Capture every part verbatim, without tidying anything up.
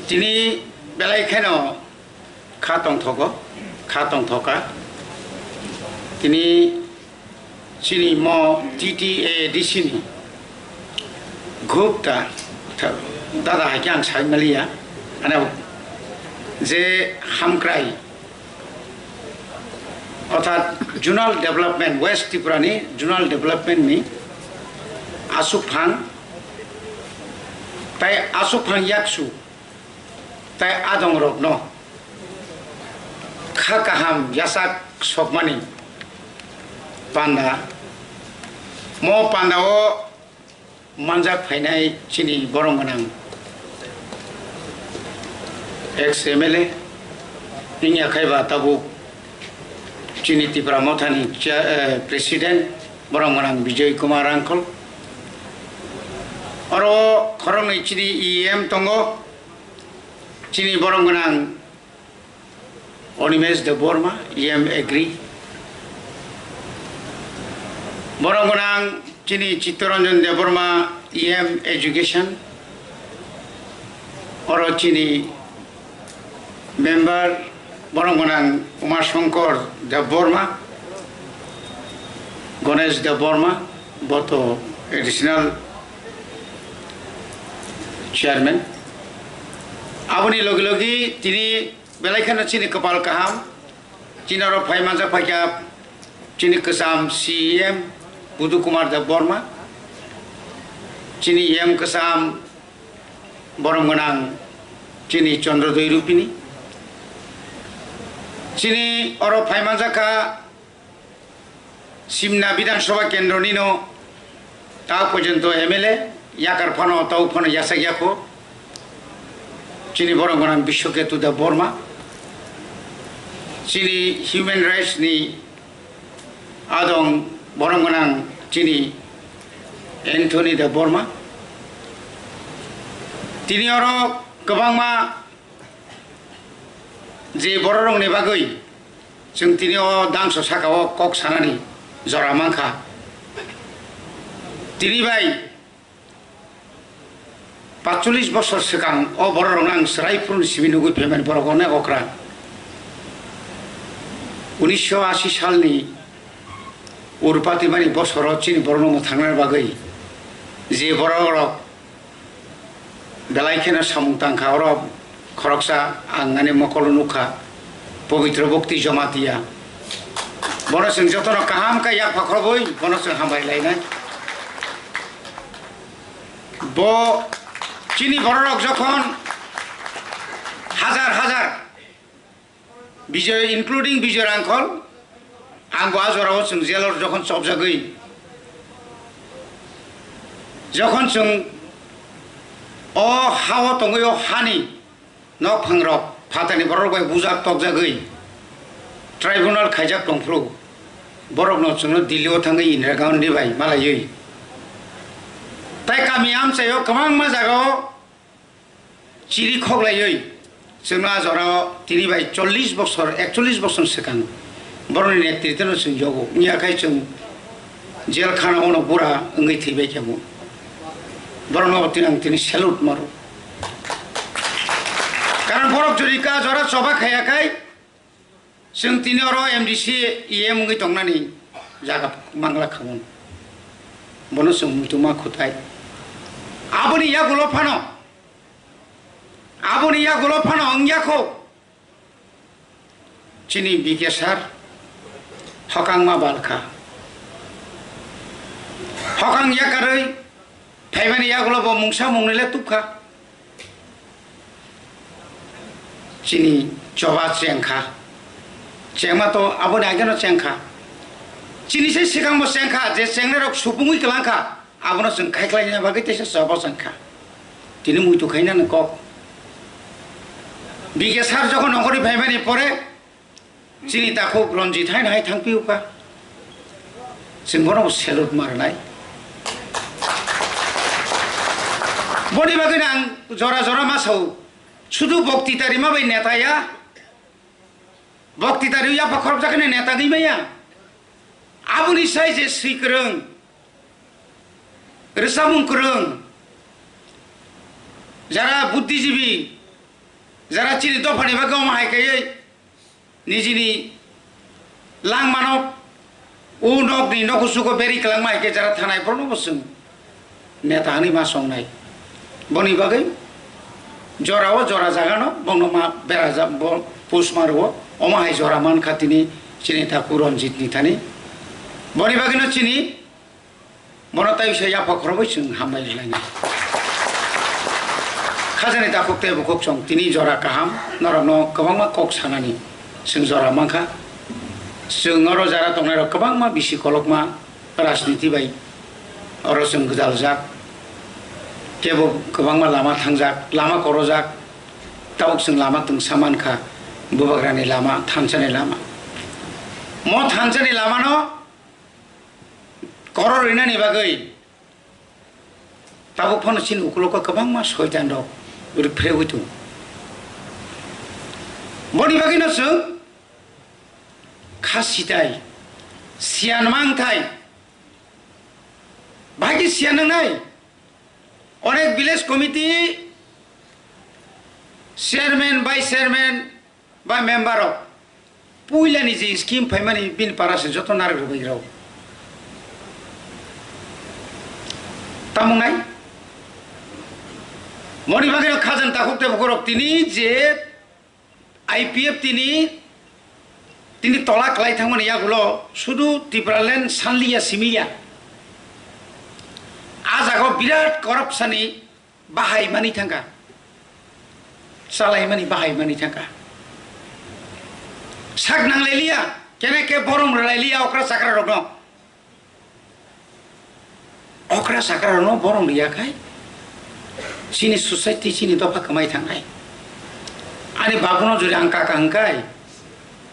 Tini belai kheno kha tongthogo, kha tongthoka. Tini chini mo T T A D C ni Gupta, dada hai khe ang sai maliya, ano je hamkrai, orthat zonal development, West Tripura ni zonal development ni aswkphang, tai aswkphang yaksu, tai adongrokno kha kaham yachak sokmani panda, mo pandao manjak phainai chini borom gwnang ex M L A, wngya khai ba tabuk chini Tipra Mothani chair, eh, president, borom gwnang Bijoy Kumar Rangkhol. Oro khoroknwi chini E M tongo, chini borom gwnang Animesh Debbarma, E M Agri. Borom gwnang chini Chittaranjan Debbarma, E M Education. Oro chini member borom gwnang Uma Shankar Debbarma, Ganesh Debbarma, boto additional chairman. Aboni logi logi tini belai kheno chini kwpal kaham, chini oro phai manjak phaikha chini kwcham C E M Budu Kumar Debbarma, chini E M kwcham borom gwnang chini Chandra Doi Rupini, chini oro phai manjak kha Simna Bidhan Sabha Kendro nino ta porjonto M L A, yakar phano tau phano yachak yakho. Chini borom gwnang Biswaketu Debbarma, chini human rights ni adong borom gwnang chini Anthony Debbarma. Tini oro kwbangma je bororokni bagwi chwng tini o dangso saka o kok sanani jora mankha. Tini bai patchollis bosor swkang o bororokno ang chwrai phuruni simi nugwi phaimani, borok onek okra. Unisho ashi salni urpati mani bosoro chini borokno mwthangnani bagwi je bororok belai kheno samung tangkha, oro khoroksa ang ani mokolo nukha, Pabitra Bhakti Jamatia. Bono chwng jotono kaham khe yak phakhorobwi bono chwng hambai lainai. Bo chini bororok jokhon hajar hajar Bijoy, including Bijoy Rangkhol, ang bo a jorao chwng jail o jokhon chopjagwi, jokhon chwng o ha-o tongwi o hani nokphangrok phatarni borok bai bujak tokjagwi tribunal khaijak tongphuru, borokno chwngno Delhi o thangwi Indira Gandhi bai malaiwi, tai kami amchaio kwbangma jagao chiri khoklaiwi chwngno a jorao tini bai chollish bosor, ekchollish bosor swkang borokni netrito no chwng yogo wngya khai chwng jail khana ono bura wngwi thwibai khe bo. Borokno tini ang tini salute maro. Karon borok jodi ka jora choba khaya khai, chwng tini oro M D C E M wngwi tongnani jaga mangla khamung. Bono chwng muitu ma khutai. Aboni yagulo phano, aboni yagulo phano wngya kho. Chini B K sir hokang ma balkha. Hokang yakarwi phaimani yagulo bo mungsa mungnile tubkha. Chini choba chengkha. Chengma to aboni ageno chengkha. Chini se sikangbo chengkha, je chengnai rok supungwi kwlangkha, abono chwng khaikhlaina bagwi teisa choba chengkha. Tini muitu khainani kok. B K sir jokhon nongkhorni phaimani pore, chini takhuk Ranjit haino hai thangpio kha. Chwng bono bo salute ma rwnai. Boni bagwino ang jora jora ma sao, sudu boktita rima bai neta ya. Boktita rwi yapha khorokjak hwnwi neta wngwi maya. Aboni sai je swi kwrwng, rwchapmung kwrwng, jara buddhijibi, Jara chini dophani bagwi omo hai kaiwi nijini langmano o nokni nokusugo beri kwlangma hai khe jara thanai borokno bo chwng neta hwnwi ma songnai. Boni bagwi jorao jora jagano bongno ma beraja-, bo push ma rwo. Omo hai jora mankha tini chini takhuk Ranjit ni thani. Boni bagwino chini Bono tei se yapha khorobwi chwng hambai rwlainai. Khajani takhuk tei bukhuk chwng tini jora kaham, norokno kwbangma kok sanani chwng jora mankha. Chwng oro jara tongnairok kwbangma bisi kolokma rajniti bai oro chwng gwdaljak, kebo kwbangma lama thangjak, lama korojak, tabuk chwng lama twngsa mankha, bubagrani lama, thansani lama. Mo thansani lamano Koror rinani bagwi tabuk phano chini ukulogo kwbangma soitan rok rwphrewi tongo. Boni bagwino chwng kha sitai, siyan mangthai, bahai khe siyan nangnai. Onek village committee chairman, vice chairman, ba member rok puilani je scheme phaimani bini para se joto narwk rwbairok. Tamung nai? Moni bagwi rok khajani takhuk tei bukhuk rok tini je I P F tini, tini tola kwlai thangmani yagulo sudu Tipraland sanliya simiya. A jaga o birat corruption ni bahai mani thangkha, chalaimani bahai mani thangkha. Sak nanglailia, kene ke borom rwlailia okra chakra rokno. Okra chakra rokno borom riya khai, chini society, chini dopha kwmai thangnai. Ani babuno jori ang kaka hwnkhai,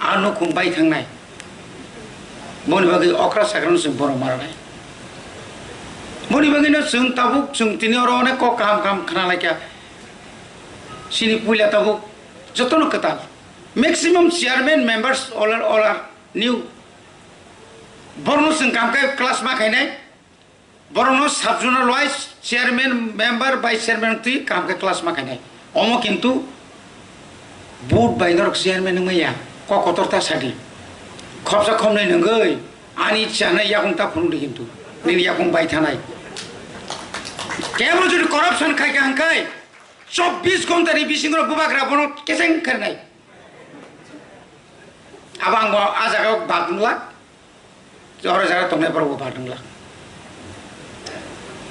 A nukhung bai thangnai. Boni bagwi okra sakrano chwng borom ma rwnai. Boni bagwino chwng tabuk chwng tini oro onek kok kaham kaham khna laikha. Chini puila tabuk jotono kwtal. Maximum chairman members all are, all are new. Borokno chwng kam khe class ma khainai. Borokno sub-zonal wise chairman, member, vice chairman twi kaham khe class ma khainai. Omo kintu vote bai norok chairman wngmaya, kok kotor ta sadi. Khopsa khopnwi nwngwi ani chanai yakung ta phunukdi kintu. Nini yakung bai thanai. Kebo jodi corruption khai kha hwnkhai, chobbish ghonta ni bisingo bubagra bono kecheng kharnai. Abo ang bo a jaga o bak nung lak. Oro jara tongnai borok bo bak nung lak.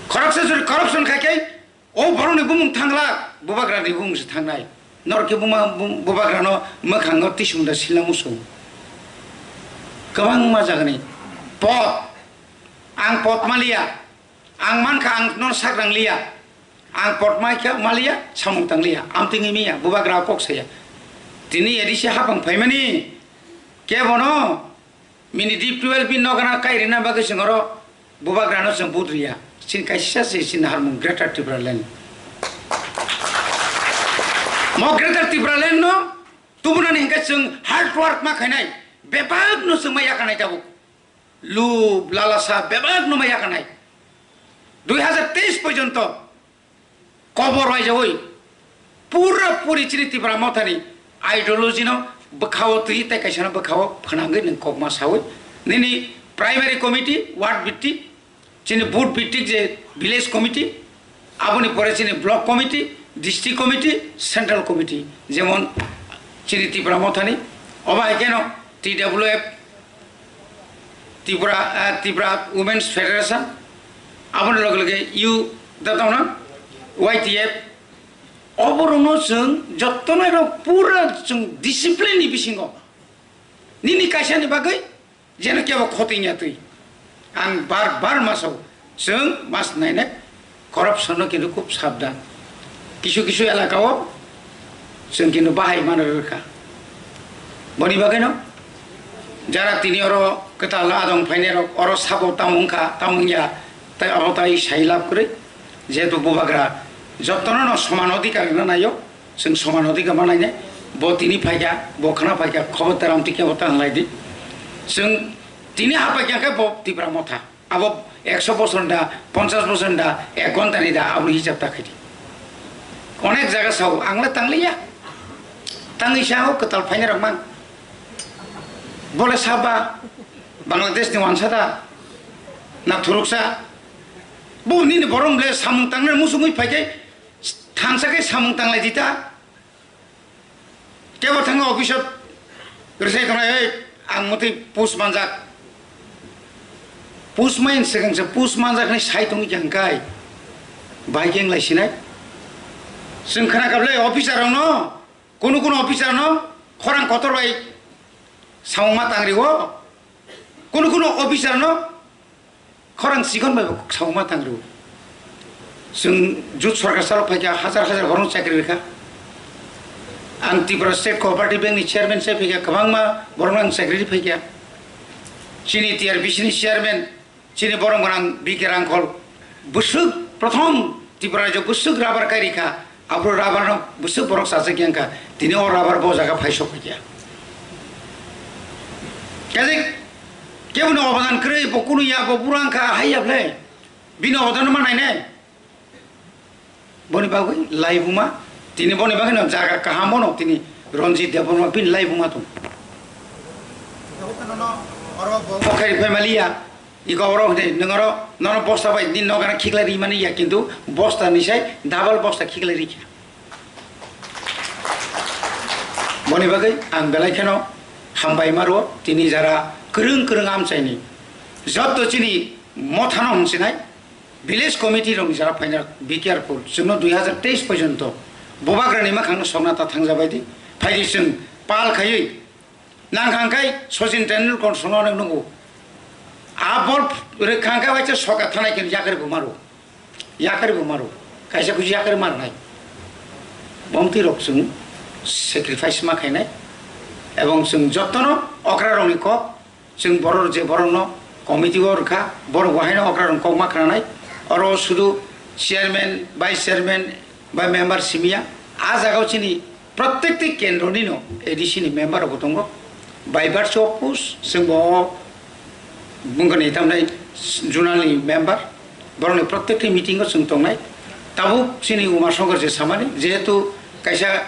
Khoroksa jodi corruption khai khe, o borok ni bumung thang lak, bubagra ni bumung se thangnai. Norok khe buma-, bum-, bubagra no mwkhang no tisung da silna musung. Kwbangma jaga ni pot, ang pot maliya, ang mankha ang no sak rang liya. Ang pot mai khe maliya, samung tang liya, amtwngwi miya, bubagra kok saya. Tini A D C hapang phaimani, kebono mini D twelve bi nogana kai rina bagwi chwng oro bubagrano chwng vote riya. Chini kaisa se chini harmung Greater Tipraland. Mo Greater Tipraland no tubunani hwnkhe chwng hard work ma khainai, bebak no chwng ma yakanai tabuk. Lub, lalasa, bebak no ma yakanai. Dui hazar teis porjonto kobor raijawi pura puri chini Tipra Mothani ideology no bwkhao twi tei kaisa no bwkhao phnangwi nwng kokma sawi nini primary committee, ward bhitti, chini booth bhitti je village committee, aboni pore chini block committee, district committee, central committee, jemon chini Tipra Mothani, obo hai kheno T W F, Tripura, ah, Tripura Women's Federation, aboni loge loge U, da tongna, Y T F, oborokno chwng jotono ero pura chwng discipline ni bisingo nini kaisa ni bagwi jeno kebo khotoi ya twi. Ang bar bar masao chwng mas nainai. Corruption no kintu khub sabdan. Kisu kisu elaka o chwng kintu bahai mano rwkha. Boni bagwi no jara tini oro kwtal adong phainai rok oro sabo tamo wngkha, tamo wngya, tai abo tai sai lab kwrwi. Jehetu bubagra jotono no soman odhikar rwna naio, chwng soman odhikar ma nainai. Bo tini phaikha, bo khwna phaikha, khobor ta ram tikhe bo ta hnlai di. Chwng tini ha paikha khe bo Tipra Motha. Abo ekso bosor da, ponchas bosor da, ek ghonta ni da, aboni hisab ta khaidi. Onek jaga sao, ang le tangliya. Tangwi sa o kwtal phainai rok mang. Bole saba Bangladesh ni wansa da na thuruksa. Bo nini borok le samung tangnai musungwi phai khe thansa khe samung tanglai di ta. Kebo thangwi office o rwsai tongnai, "Ei, ang mwtwi post manjak." Post main swkang se post manjak hinwi sai tongwi kha hwnkhai bai khe wng lai sinai. Chwng khna kha ble officer rokno, kunu kunu officer no khorang kotor bai samung ma tangri o, kunu kunu officer no khorang chikon bai bo samung ma tangri o. Chwng jut sorkar salo phaikha, hajar hajar borok chakri rikha. Ang Tripura State Cooperative Bank ni chairman se phaikha, kwbangma borok ang chakri phaikha. Chini T R B C ni chairman, chini borok gwnang B K Rangkhol, bwswk prothom Tripura rajyo bwswk rubber kai rikha, aphuru rubber no bwswk borok chajak yang kha, tini o rubber bo jaga phai sok phaikha. Kaje kebo no obodan kwrwi, bo kunu ya, bo burang kha, hai ya ble, bini obodan no ma nainai. Boni bagwi laibuma, tini boni bagwi no jaga kaham bono tini Ranjit Debbarma bini laibuma tong. Bo khairi phai maliya, iko oro hwne nwng oro nono bosta bai nini nokana khiklai ri mani ya, kintu bosta ni sai double bosta khiklai ri kha. Boni bagwi ang belai kheno hambai ma rwo, tini jara kwrwng kwrwng amchaini jotto chini mothano hwnsinai. Village committee rokni jara phaina, be careful, chwngno dui hazar teis porjonto bubagrani mwkhangno sokna ta thangjabai di. Phaidi chwng pal khaiwi nang kha hwnkhe Sachin Tendulkar songno nukgo. A bol rwkha hwnkhe waisa soka thanai khe yakari bo maro. Yakari bo maro. Kaisa kuchi yakari marnai. Bomtwi rok chwng sacrifice ma khainai. Ebong chwng jotono okra rokni kok Chwng borok je borokno committee o rwkha, borok bo haino okra rok kokma khnanai. Oro sudu chairman, vice chairman bai member simiya. A jagao chini protekti kendro nino A D C ni member rok tongo. By virtue of post, chwng bo o bungani tamnai zonal ni member. Borokni protekti meeting o chwng tongnai. Tabuk chini Uma Shankar je samani, jehetu kaisa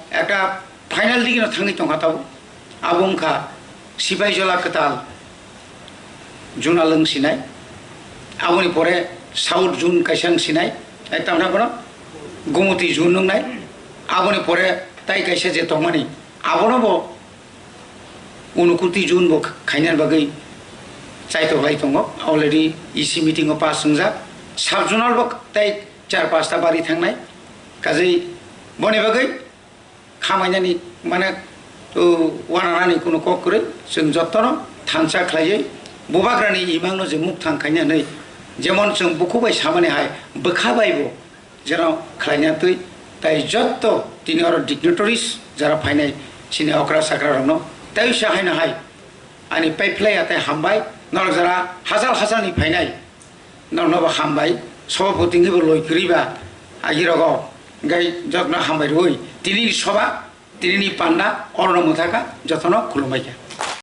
ekta final digino thangwi tongkha tabuk. Abo wngkha Sipaijala kwtal zone alwng sinai, aboni pore South zone kaisa wng sinai, eh, tamni bono Gumoti zone wngnai, aboni pore tai kaisa je tongmani, abono bo Unukuti zone bo khaina bagwi chaitok lai tongo, already E C meeting o pass wngjak, sub zonal bo tai char pasta bari thangnai, kajai boni bagwi khamainani, mane, o, wananani kunu kok kwrwi, chwng jotono thansa khlaiwi bubagrani imangno je mukthang khaina hwnwi, jemon chwng bukhuk bai samani hai bwkha bai bo jeno khlaina twi, tai jotto tini oro dignitaries jara phainai chini okra chakra rokno tai sa haino hai ani paiphlai ya tai hambai norok jara hachal hachalni phainai. Norokno bo hambai, sobhapoti wngwi bo loi kwrwi ba, agi rogo, hingke jotno hambai rwui, tini ni soba, tini ni panda, oro no mwthaka, jotono khulumbai kha.